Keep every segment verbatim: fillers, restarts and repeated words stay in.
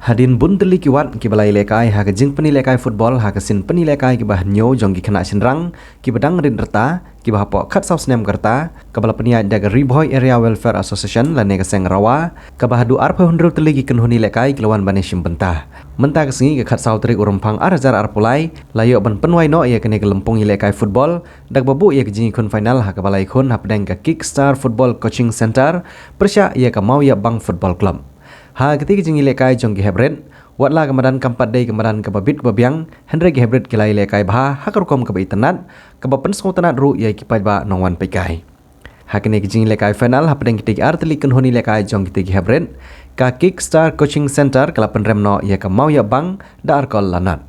Hadien bun tylli ki wat kiba la ïalehkai ha ka jingpyni lehkai football ha ka sien pyni lehkai kiba hynñiew jong ki khynnah shynrang kiba dang rit rta, kiba hapoh khatsaw snem ka rta, kaba la pynïaid da ka Ri Bhoi Area Welfare Association lane ka Seng Rawa, kaba haduh arphew hynriew tylli ki kynhun ïalehkai ki la wan ban ïashim bynta. Mynta ka sngi, ka khatsaw tarik u Rymphang ar hajar arphew lai, la ïoh ban pynwai noh ïa kane ka lympung ïalehkai football da kaba buh ïa ka jingïakhun final ha kaba la ïakhun hapdeng ka Kickstar Football Coaching Centre pyrshah ïa ka Mawïapbang Football Club. Ha katei ka jingïalehkai jong ki heprit, watla ka madan kam pat dei ka madan kaba bit kaba biang, hynrei ki heprit ki la ïalehkai bha ha ka rukom kaba itynnad, kaba pynsngewtynnad ruh ïa ki paidbah nongwan peitkai. Ha kane ka jingïalehkai final hapdeng kitei ki ar tylli ki kynhun ïalehkai jong kitei ki heprit, ka Kickstar Coaching Centre ka la pynrem noh ïa ka Mawïapbang da ar kol lanot.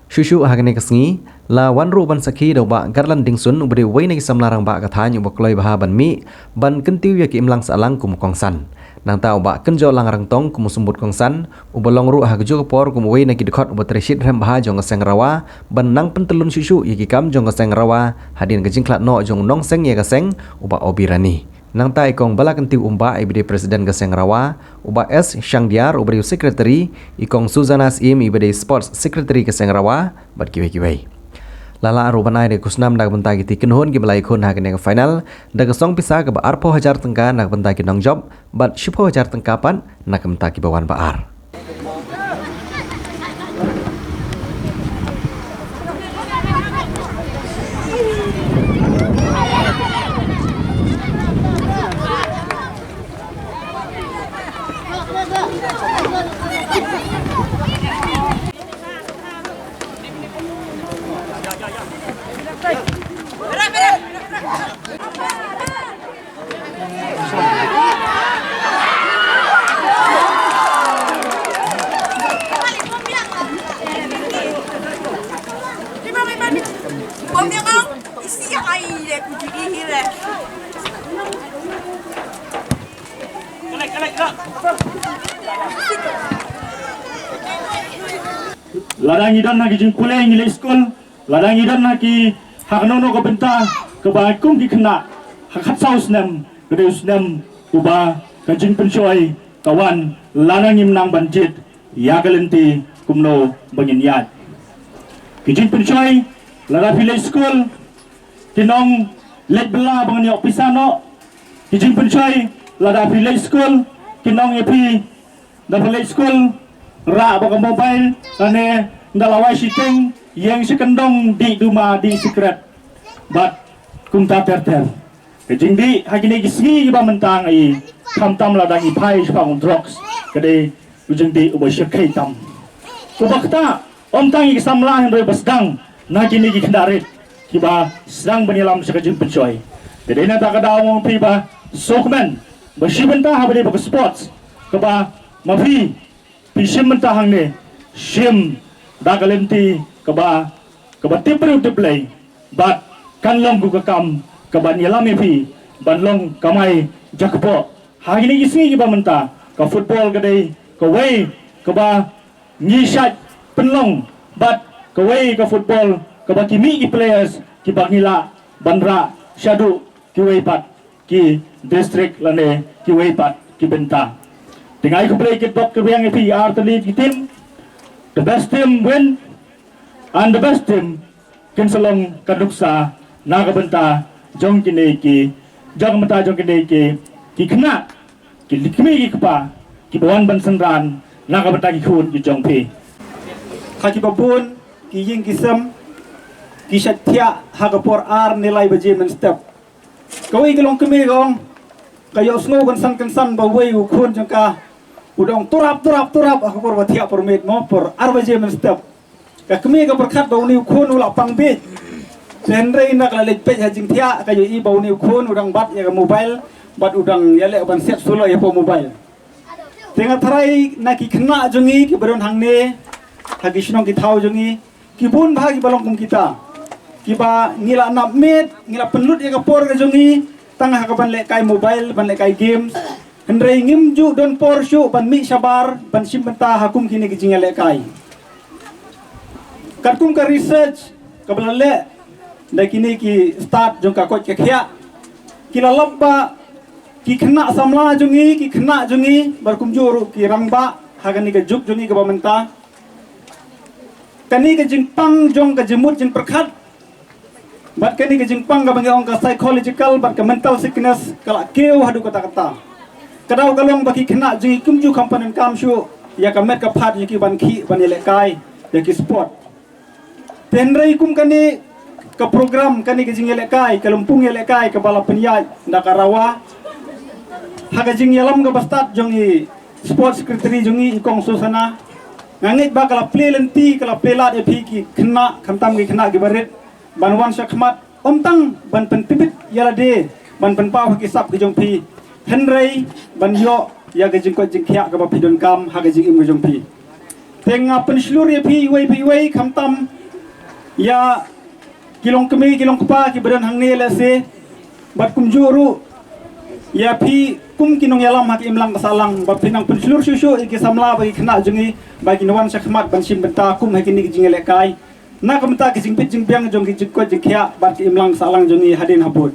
Shuh shuh ha kane ka sngi, la wan ruh ban sakhi da u Bah Garland Dingsun, uba dei uwei na ki samla rangbah ka thaiñ uba kloi bha ban mih ban kyntiew ïa ki imlang sahlang kum u kongsan. Nangta u Bah Kynjohlang Rangtong kum u symbud kongsan, uba long ruh ha kajuh ka por kum uwei na ki dkhot uba trei shitrhem bha jong ka Seng Rawa ban nang pyntyllun shuh shuh ïa ki kam jong ka Seng Rawa hadien ka jingkhlad noh jong u nongseng ïa ka seng, u Bah Obi Rani. Nangta i Kong Balakyntiew Umbah, iba dei President ka Seng Rawa, u Bah S Shangdiar, uba dei u Secretary, i Kong Susana Syiem, iba dei Sports Secretary ka Seng Rawa, bad kiwei kiwei. La lah ruh ban ai da ka khusnam na ka bynta kitei ki kynhun kiba la ïakhun ha kane ka final da ka song pisa kaba arphew hajar tyngka na ka bynta ki nongjop bad shiphew hajar tyngka pat na ka bynta kiba wan ba ar. Lada ngi don ha ki jingpule ngi leit skul, lada ngi don ha ki, ha kano kano ka bynta kaba kum ki khynnah ha khatsaw snem, ka dei u snem uba ka jingpynshoi ka wan lada ngim nang ban jied ïa ka lynti kumno ba ngin ïaid. Ki jingpynshoi, lada phi leit skul, ki nongleit bylla ba ngin ïoh pisa noh. Ki jingpynshoi, lada phi leit skul, ki nong ïa phi, da phi leit skul, rah bad ka mobile, lane da la wai shiteng, ïeng sha kyndong, dih duma, dih sikret, bad kumta ter ter. Ka jingdih ha kine ki sngi kiba mynta ngi, khamtam lada ngi phai shaphang u drugs, ka dei u jingdih uba shyrkhei tam. Uba ktah, ym tang ïa ki samla hynrei ba sdang na kine ki khynnah rit kiba sdang ban ïalam sha ka jingpynshoi. Te dei na kata ka daw nga ong ïa phi ba sngewkmen ba shi bynta haba dei ba ka sports kaba ma phi phi shim bynta hangne, shim da ka lynti kaba, kaba tip briew tip Blei, bad kan long kum ka kam kaban ïalam ïa phi ban long kamai jakpoh. Ha kine ki sngi kiba mynta, ka football ka dei kawei kaba ngi shait pynlong, bad kawei ka football kaba ki mih ki players kiba ngi lah ban rah shaduh kiwei pat ki district lane kiwei pat ki bynta. Te nga ai khublei kitbok kitrwiang ïa phi ar tylli ki team. The best team win and the best team kin sa long ka nuksa na ka bynta jong kine ki, jong ka bynta jong kine ki, ki khynnah, ki kmie ki kpa kiba wan ban synran na ka bynta ki khun ki jong phi. Ha kiba bun ki ïing ki sem ki shait thiah ha ka por ar ne lai baje mynstep. Kawei ka longkmie ka ong, ka ïohsngew kynsan kynsan ba uwei u khun jong ka u dang turap turap turap ha ka por ba thiah por miet mo, por ar baje mynstep. Ka kmie ka pyrkhat ba une u khun u la pang bieit. Te hynrei ynda ka la leit peit ha jingthiah ka ïohi ba une u khun u dang bat ïa ka mobile bad u dang ïaleh ban siat solo ïa ka mobile. Te nga tharai na ki khynnah jong ngi kiba don hangne ha ki shnong ki thaw jong ngi, ki bun bha kiba long kum kita, kiba ngi la nap miet, ngi la pynlut ïa ka por ka jong ngi tang ha kaban lehkai mobile, ban lehkai games. Hynrei ngim ju don por shuh ban mih shabar ban shim bynta ha kum kine ki jingïalehkai. Katkum ka research kaba la leh da kine ki stad jong ka koit ka khiah, ki la lap ba ki khynnah samla jong ngi, ki khynnah jong ngi, bad kumjuh ruh ki rangbah, Ha kane ka juk jong ngi kaba mynta, kane ka jingpang jong ka jingmut jingpyrkhat bad kane ka jingpang kaba ngi ong ka psychological bad ka mental sickness ka la kiew haduh katta katta. Ka daw ka long ba ki khynnah jong ngi kumjuh kam pyndonkam shuh ïa ka met ka phad jong ki ban khih ban ïalehkai ïa ki sport. Te hynrei kum kane ka program, kane ka jingïalehkai, ka lympung ïalehkai kaba la pynïaid da ka RAWA, ha ka jingïalam kaba stad jong i Sports Secretary jong ngi, i Kong Susana, nga ngeit ba ka la plie lynti, ka la plie lad ïa phi ki khynnah, khamtam ki khynnah kiba rit ban wan shakhmat, ym tang ban pyntbit ïa lade, ban pynpaw ha ki sap ki jong phi, hynrei ban ïoh ïa ka jingkoit jingkhiah kaba phi donkam ha ka jingim ka jong phi. Te nga pynshlur ïa phi iwei pa iwei, khamtam ïa ki longkmie ki longkpa kiba don hangne lehse, bad kumjuh ruh ïa phi kum ki nongïalam ha ka imlang ka sahlang, ba phin nang pynshlur shuh shuh ïa ki samla bad ki khynnah jong ngi ba kin wan shakhmat ban shim bynta kum ha kine ki jingïalehkai, na ka bynta ka jingbit jingbiang jong ki jingkoit jingkhiah bad ka imlang ka sahlang jong ngi hadien habud.